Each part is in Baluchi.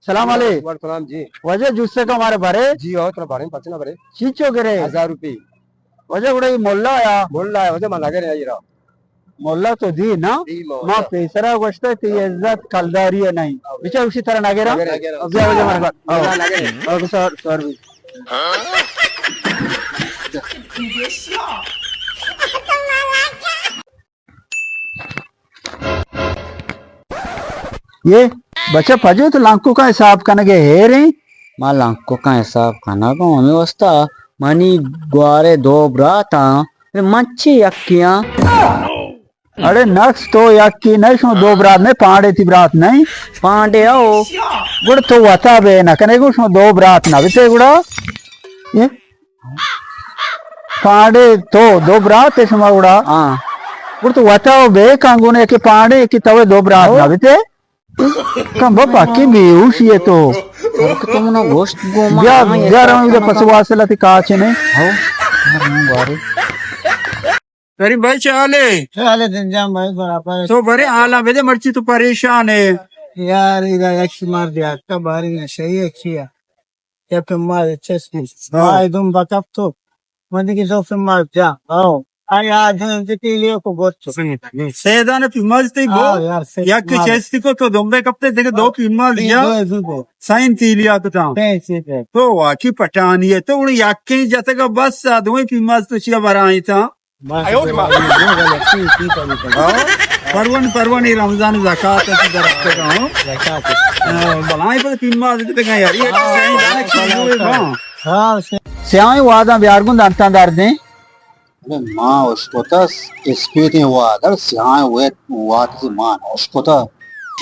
سلام علیکم۔ وعلیکم سلام جی۔ واجہ جسے کا مارے بھرے؟ جی، اور ترا بھرے، پچنا بھرے۔ چیچو گرے؟ ہزار روپی۔ واجہ گڑا یہ مولا آیا؟ مولا آیا، واجہ من لگے رہے یرا۔ مولا تو دی نا؟ دی مولا۔ ما پیسرا گوشتا تی عزت کلداری ہے نہیں۔ ہاں۔ بچا اسی طرح نگے رہا؟ نگے رہا۔ اب جا واجہ مارے بات۔ ہاں۔ نگے رہا۔ اوکے سر، سر بھی۔ یہ بچہ پجو تو لانکو کا حساب کنگے ہیریں۔ ما لانکو کا حساب کنگا ہمیں واسطہ منی گوارے دو برات آں، من چی یکیاں۔ اڑے نقص تو یکی نہیں، شما دو برات نہیں، پانڈے تی برات نہیں۔ پانڈے او۔ گڑ تو وتا بے نہ کنے گو، شما دو برات نہ بیتے گڑا۔ یہ پانڈے تو دو برات ہے شما گڑا۔ ہاں۔ گڑ تو وتا بے کانگونے کہ پانڈے کہ تو دو برات نہ بیتے۔ کم بابا کی بیہوشی ہے تو۔ تو منا گوشت گو ما بیا، بیا رہا ہوں ادھر پس واصلہ تی کاچ نے۔ ہو۔ کریم بھائی، چے حال ہے؟ چے حال ہے دنجان بھائی؟ برابر ہے۔ تو برے حالاں بدے، مرچی تو پریشان ہے۔ یار، ادا یک شمار دیا، کا باری نشئی ہے کیا؟ یا پہ ما چس بھی۔ ہاں۔ ما دم بکپ تو۔ من دیگه دو پہ ما جا۔ ہاں۔ آیا دن دیتی لیو کو گوت تو۔ سیدان پہ ما جتے گو۔ ہاں یار، سے یا کہ ما چستی کو تو دمبے کپتے دیگه دو پہ ما لیا۔ دو، دو، دو۔ سائن تی لیا کتا۔ سائن تی لیا۔ تو واقعی پٹانی ہے۔ تو انہیں یکیں جتگا بس آ دوئیں پہ ما تو چیا برائیں تا۔ ہاں؟ پروان، پروان، اے رمضان زکات ءَ چہ دراتکگ، ہاں؟ زکات۔ ہاں، بلائیں پد پیماز کتگ یار۔ اے سیاہیں دانہ چیز ہوئے، ہاں۔ ہاں، سے- سیاہیں واداں بیار گوں دنتاں دردیں۔ ارے ما اشکتہ اسپیتیں واد، ارے سیاہیں وید واد تی مان اشکتہ۔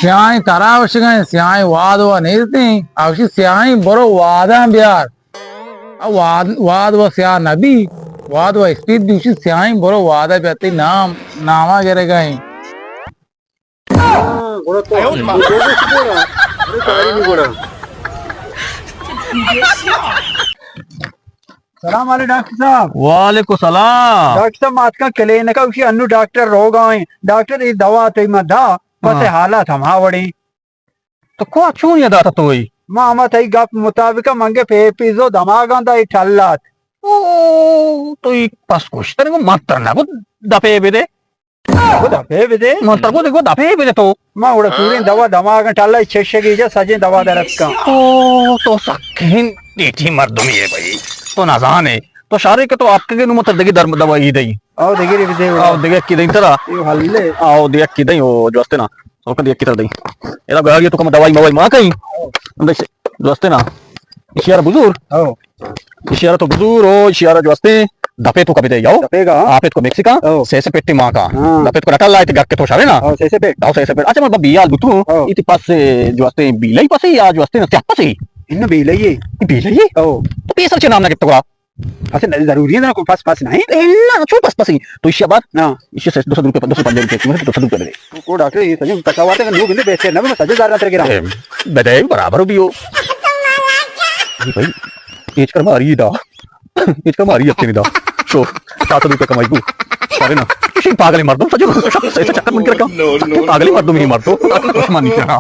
سیاہیں ترا اشگیں، سیاہیں واد و نیستیں، اوشی سیاہیں برو واداں بیار۔ آ واد، واد و سیاہ نبی، واد و اسپیت دوشی سیاہیں برو واد ءَ بیاتی نام، ناما گرگا ہیں۔ ہاں، گڑا تو، تو، تو، تو، تو، ارے کاری نہیں گڑا۔ سلام علیکم ڈاکٹر صاحب۔ وعلیکم سلام۔ ڈاکٹر صاحب، ما اتکاں کلینک ءَ، اوشی انو ڈاکٹر روگ ءَ ایں۔ ڈاکٹر، اے دوا تئی ما دا، بس ہاں۔ حالات ہما وڑیں۔ تو کو چون یاد آتا تو ای؟ ما ہما تئی گپ مطابق منگے پہ پیزو دماغاں دا ای ٹلات۔ او، تو ای پس گوشتن کو من تر نہ کو دپے بدے۔ کو دپے بدے؟ من تر کو دپے بدے تو۔ ما وڑا پوریں دوا دماغاں ٹلا چشگی جا سجیں دوا درت کن۔ او، تو سکین دیتی مردمی ہے بھائی۔ تو نزانے۔ تو شارے کہ تو آتکگے نو متر دگی درم دوائی دئی۔ او دگی ری بدے۔ او دگی کی دئی ترا۔ یو حل لے۔ او دگی کی دئی او جوستے نا۔ او کن دگی کی ترا دئی۔ ادا گاڑی تو کم دوائی موائی ما کئی۔ اندر جوستے نا۔ اشیارا بزور۔ او۔ اشیارا تو بزور او اشیارا جوستے۔ دپے تو کبھی دے یاو۔ دپے گا۔ آپت کو میکسیکا۔ او۔ سیسے پیٹی ماں کا۔ ہاں۔ دپے تو نٹا لائے تے گک تو شاوے نا۔ او سیسے پیٹ۔ او سیسے پیٹ۔ اچھا مطلب بیال بتو۔ او۔ ایتی پس جوستے بیلئی پسی یا جوستے نا سیاہ پسی۔ انو بیلئی ہے۔ بیلئی ہے؟ او۔ تو پیسر چے نام نہ گپتگا؟ اصل ضروری ہے نا، کوئی پس پس نہیں۔ الا چون پس پسی؟ تو اشیا بات۔ ہاں۔ اشیا سے دو سد روپے، دو سد پنجاہ روپے قیمت ہے، دو سد روپے دے۔ کو ڈاکٹر یہ سجے پچا وارتے نو گندے بیچے نہ، سجے زار نہ تر گرا۔ اے، بدے برابر ہو بیو۔ جی بھائی، ایچ کر ماری دا۔ ایچ کر ماری اپنے دا۔ شو، چار سد روپے کمائی کو۔ سارے نا۔ شی پاگل مردم، سجے روپے، ایسا چکر من کر کا۔ پاگل مردم ہی مردو۔ پشمانی کیا۔